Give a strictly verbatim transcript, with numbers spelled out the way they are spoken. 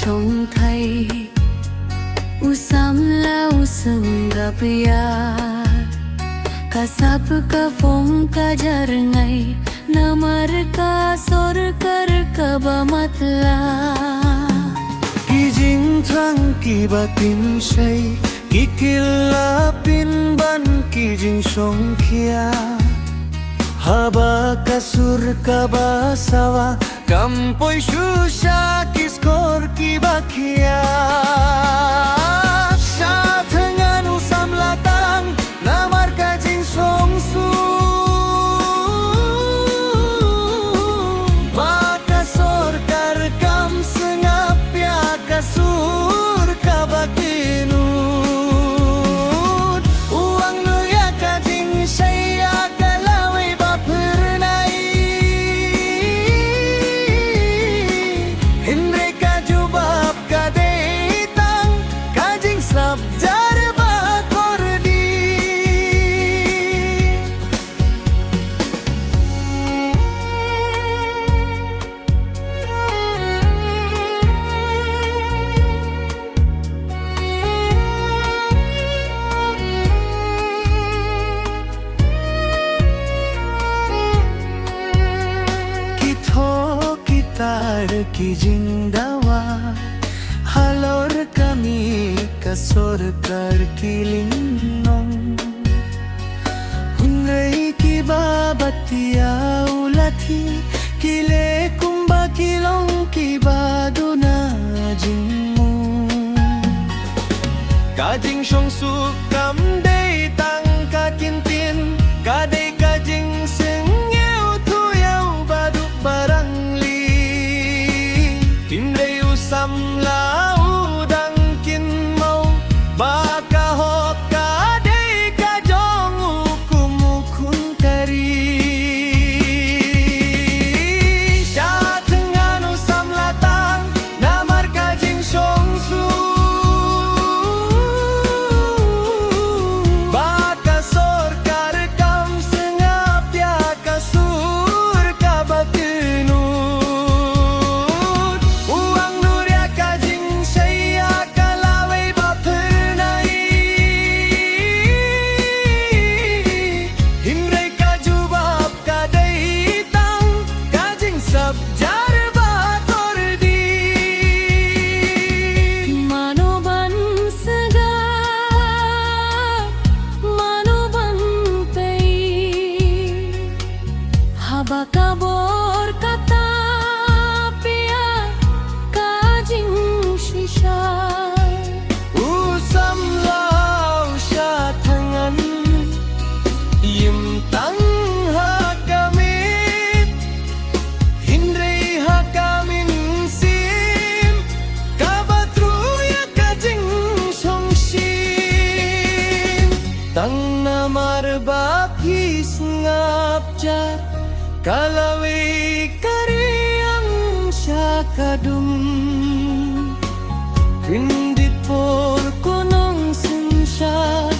Tong thai u samla u sngap ïa ka sap ka phong ka jarngai namar ka sorkar kaba matlah. Ki jingthrang kiba tynshai ki kylla pynban ki jingshongkhia. Haba ka sur kaba sawa kam poi shuh sha ki skor kiba khia. Sha thngan u samla tang namar ka jingshongsuk. Ba ka sorkar kam sngap ïa ka sur kaba kynnud. U angnud ïa ka jingshai ïa ka lawei ba phyrnai. Hynrei ka jubab ka dei tang ka jingsngap jar ba kordit. Ki thoh ki tar ki jingdawa halor ka mih ka sorkar ki lynnong. Hynrei kiba bat ïa u lathi ki leh kumba ki long kiba duna jingmut. Ka jingshongsuk kam dei tang ka kyntien, ka dei ka jingsngew thuh ïa u baduk barangli. Hynrei u samla u dang kynmaw ba ka hok ka dei ka jong u kum u khun ka ri. Sha thngan u samla tang namar ka jingshongsuk. Ba ka sorkar kam sngap ïa ka sur kaba kynnud. U angnud ïa ka jingshai ïa ka lawei ba phyrnai. Hynrei ka jubab ka dei tang ka jingsngap jar ba kordit. Mano ban sngap, mano ban peit. Haba ka bor kata pia ka jingshisha. U samla u sha thngan, ym tang ha ka miet, hynrei ha ka mynsiem, kaba truh ïa ka jingsngewsih. Tang namar ba phi sngap jar, ka lawei ka riang sha ka dum. Kyndit por ko nongsynshar,